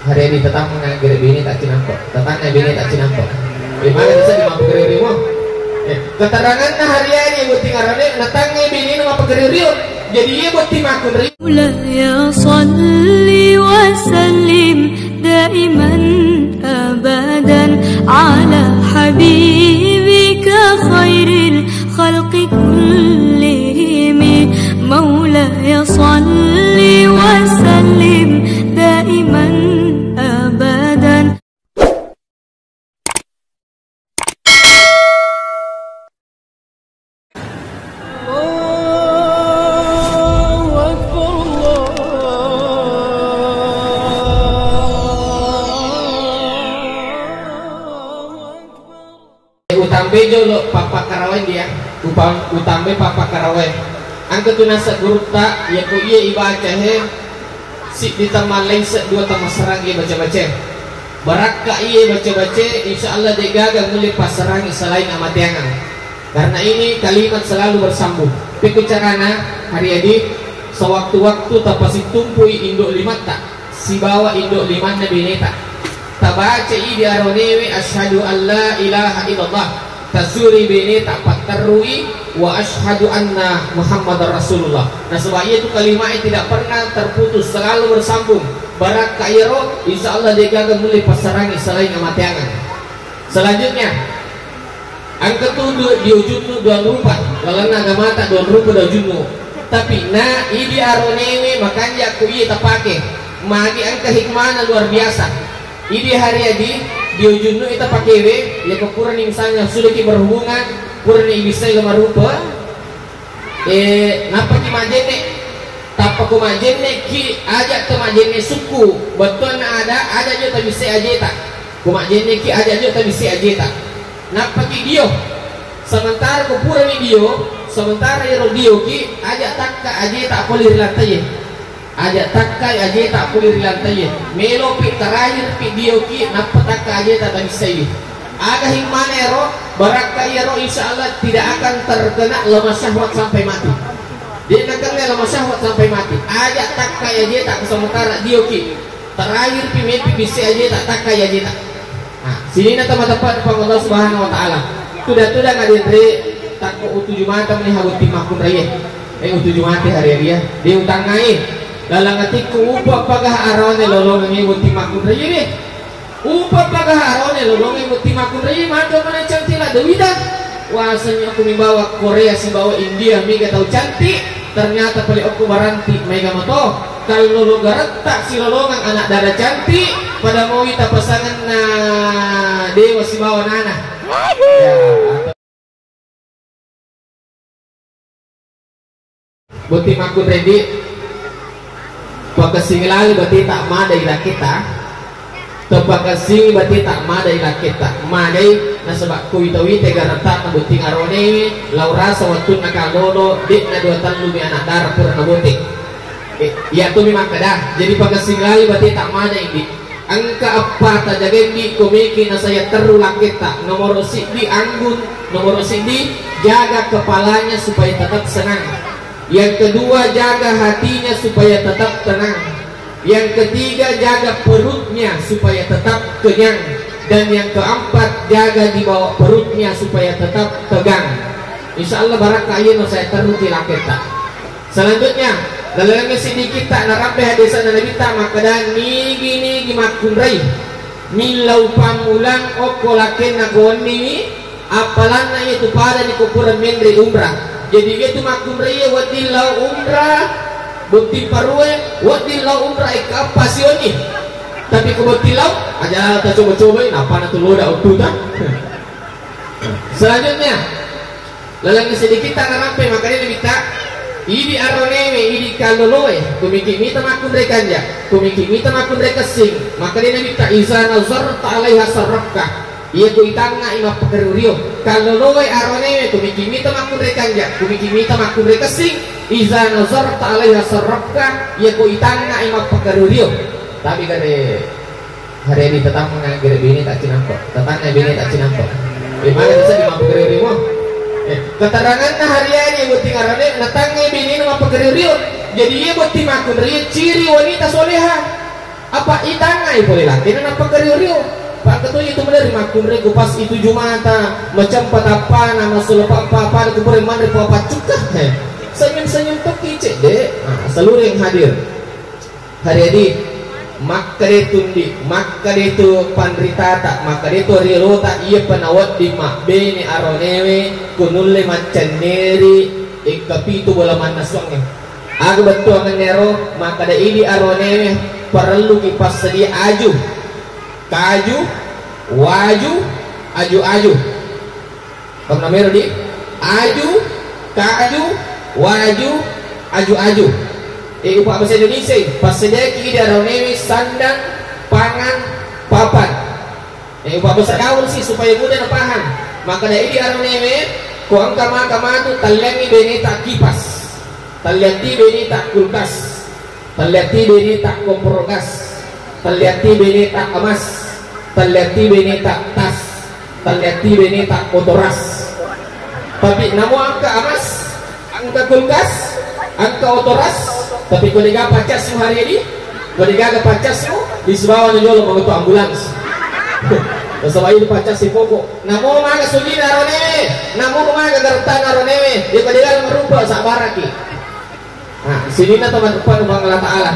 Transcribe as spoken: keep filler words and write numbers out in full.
Hari ini tetangga gere bini tak cinampe. Tetangga bini tak cinampe. Di mana bisa di mappegerio-rio? Eh, keteranganna hari ini buti ngarane, tetangga bini na mappegerio-rio. Jadi iya buti makkunrai. مولاي صل وسلم دائما أبدا على حبيبك خير الخلق كلهم. مولاي صل وسلم دائما أبدا. Utambai jolo pappakarawae dia, upa-, utambai pappakarawae. Engka tu naseng gurutta, yako iya ibaca he, siddi tamallai se dua tamasserang iya baca-baca. Barakka iya baca-baca, insya Allah de gaga mulle passerangi selain amateangang. Karena ini kalimat selalu bersambung. Pekko carana, hari adi, sewaktu-waktu tapasittumpui indo limatta sibawa indo limanna beneta. Tabaca idi aronewe, "Asyhadu an la ilaha illallah." Tasuri beneta patterrui, "Wa asyhadu anna Muhammadar Rasulullah." Nasaba iya tu kalimat tidak pernah terputus, selalu bersambung. Barakka iyaro, insya Allah de gaga mulle passerangi selain amateangang. Selanjutnya, engka tu du-, diujunnu dua rupa, lalenna agamata dua rupa diujunnu. Tapi na idi aronewe makanja ko iya tapake, magi engka hikmana luar biasa. Idi hari adi diujunnu ita pakewe, ya ko purani misalnya sudah ki berhubungan, purani ibissai lo marupa, Eh, nappaki majjenne. Tappa ko majjenne ki, aja to majjenne sukku. Bettuanna ada, aja jo tabissai ajeta. Ko majjenne ki, aja jo tabissai ajeta. Nappaki dio. Sementara ko purani dio, sementara ero dio ki, aja takka ajeta poli ri lantaie. Aja takkai ajeta puli ri lantaie. Melopi terakhir pi dioki nappa takka ajeta tabissai. Aga hikmana ero, barakka iyaro insya Allah tidak akan terkena lemah syahwat sampai mati. Dia nakena lemah syahwat sampai mati. Aja takkai ajeta sementara dioki. Terakhir pi mepi bissai ajeta, takkai ajeta. Nah, sininna tama tepat Puang Allah Subhanahu wa Ta'ala. Tuda-tuda ngadenre takko utuju mata meni habutti makkunraie. Eh, utuju mate hari-hari ya. Di utangngai. Dalam atikku upa pagah arawane lolongengi butti makkunraie deh. Upa pagah arawane lolongengi butti makkunraie maka mana cantik lah Dewi dah. Wasanya aku membawa Korea sibawa India mega tau cantik. Ternyata pale okko baranti mega moto. Kalau lo garetta silolongang anak dara cantik, pada mau ita pasanganna dewa sibawa nana. Ya. Botting makkunrai di, pakessing lali botting tak madai laketta. To pakessing botting tak madai laketta. Madai nasaba ku wita-wita garetta na botting arone, lao rasa wattunna kallolo, de'na dua tellu mi anak dara pura na botting. Eh, iya tu mi makkeda, jadi pakessing lali botting tak madai di. Engka eppa tajagai di, komiki nasaya terru laketta. Nomoro siddi anggun, nomoro siddi jaga kepalanya supaya tetap senang. Yang kedua, jaga hatinya supaya tetap tenang. Yang ketiga, jaga perutnya supaya tetap kenyang. Dan yang keempat, jaga di bawah perutnya supaya tetap tegang. Insya Allah barakka iya no saya terruki laketta. Selanjutnya, dalam sedikit tak narampe hadis Nabi tak makkeda nigi-nigi makkunrai. Millau pammulang okko lakkenna konni Appalanna iyatu pada ni ko pura menre umrah. Jadi iyatu makkunrai wedding lao umrah, botting parue, wedding lao umrah ekka eppa sioni. Tapi ko botting lao, aja ta coba-cobai, nappa na tu loda uttuta. Selanjutnya, laleng sedikit ta narampe, makanya Nabi ta, idi aronewe, idi kalloloe, kumiki mita makkunrai kanja, kumiki mita makkunrai kessing, makanya Nabi ta, iza nazarta alaiha sarrafka. Iya ku itangngai mappakerio-rio. Kalloloe aronewe, kumiki mita makkunrai kanja, kumiki mita makkunrai kessing. Iza nazarta alaiha sarrafka, iya ku itangngai mappakerio-rio. Tapi gare hari ini tetangga gare bini tak cinampe, tetangga bini tak cinampe. Di mana bisa di mappakerio-rio? Eh, keteranganna hari ini botting arane, natangngai bini mappakerio-rio. Jadi iya botting makkunrai ciri wanita soleha. Apa itang Ai pole laki na nappa kario-rio. Pakka to itu bener makkunre ku pas itu Jumata, macampa tappana, masula pappa-, pada ku pura manre pa paccukka. He. Senyum-senyum tokki cedde. Ah, seluruh yang hadir. Hari adi, makkade tundi, makkade tu panritata, makkade tu riolota, iya pa nawedding mabbene aronewe, ku nulle maccenneri, engka pitu bola mannasuangnge. Aga bettuangenna ero, makkada idi aronewe, parelluki passedia aju, kaju, waju, aju-aju. Pernah mero di? Aju, kaju, waju, aju-aju. Eh, upa bahasa Indonesia, passediaki idi aronewe sandang, pangan, papan. Eh, upa bahasa gaul sih supaya mudah napaham. Makkada idi aronewe, ko engka maka matu talliangngi beneta kipas. Talliatti beneta kulkas. Talliatti beneta kompor gas. Talliatti beneta emas. Talliatti beneta tas. Talliatti beneta otoras. Tapi namo engka emas, engka kulkas, engka otoras, tapi ko dega paccasmu hari ini, ko dega paccasmu, disibawa jolo mangoto ambulans. Nasaba idi paccassi poko. Namo maga sujina aronewe, namo maga gartana aronewe, ya ko dega marupa sabaraki. Nah, sininna teman-teman Bang Allah Ta'ala.